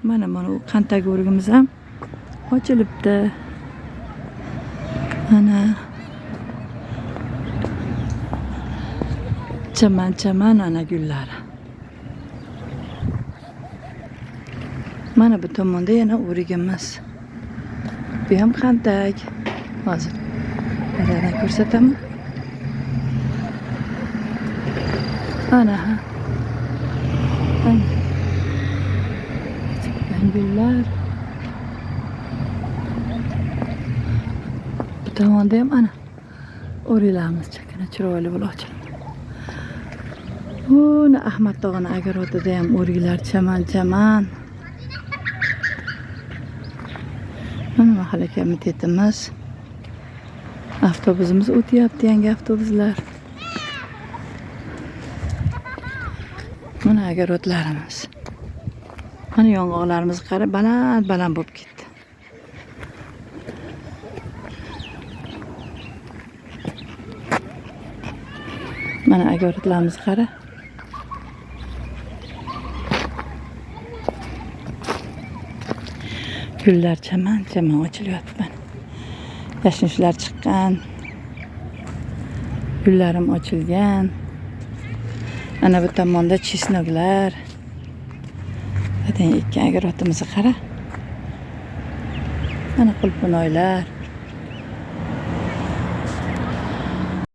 Mana u qantak o'rigimiz ham ochilibdi. Mana chaman chaman ana gullari. Mana bu tomonda yana o'rigimiz. Bu ham qantak. Hozir yana ko'rsataman. Ana ha. Ana. Chiqqan gullar. Bu tomonda ham ana o'riklarimiz chakana chiroyli bo'lib ochildi. Uni Ahmad tog'ini agarotida ham o'riklar chaman chaman. Mana mahalla komitetimiz. Avtobusimiz o'tyapti, yangi avtobuslar. Mana agarotlarimiz. Mana yong'oqlarimiz qara baland baland bo'lib ketdi. Mana agarotlarimiz qara. Gullar chaman chaman ochilyapti. Yashnishlar chiqqan. Gullarim ochilgan. Ana bu tomonda chesnoklar. Adang ekkan agarotimizni qara. Mana qulpinoylar.